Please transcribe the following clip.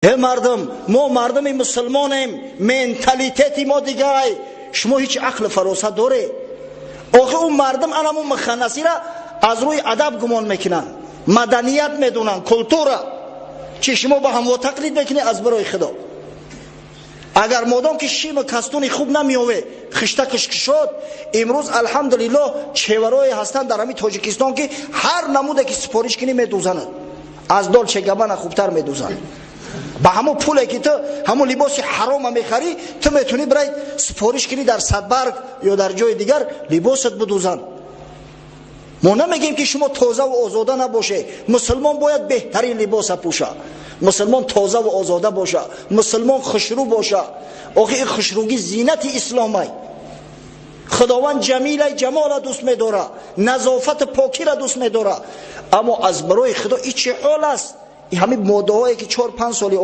Э, мардум, мо мардуми мусулмонем, менталитети мо дигай. Шумо ҳеҷ ақлу фаросат доред? Охи, ӯ мардум анаму муханнасира аз рӯи адаб гумон мекунанд, маданият медонанд, культура. Чи шумо ба ҳамво тақлид мекунед? Аз барои Худо, агар модом ки шима кастуни хуб намеёве, хиштакаш кушод. Имрӯз, алҳамдулиллоҳ, чеварое ҳастанд дар ҳамин Тоҷикистон, ки ҳар намуде ки супориш кунӣ, медӯзанад, аз Долче Габбана хубтар медӯзанд. Ба ҳамон пуле ки ту ҳамон либоси ҳарома мехарӣ, ту метавонӣ бирай супориш кунӣ дар Садбарг ё дар ҷои дигар, либосат бидӯзанд. Мо намегем, ки шумо тозаву озода набошед. Мусулмон бояд беҳтарин либоса пӯша, мусулмон тозаву озода боша, мусулмон хушрӯ боша. Охи, ин хушрӯгӣ зинати исломай. Худованд ҷамилай, ҷамола дӯст медора, назофату покира дӯст медора. Аммо аз барои Худо, ин чӣ ҳол аст? Ҳамин модаҳое ки 4-5 соли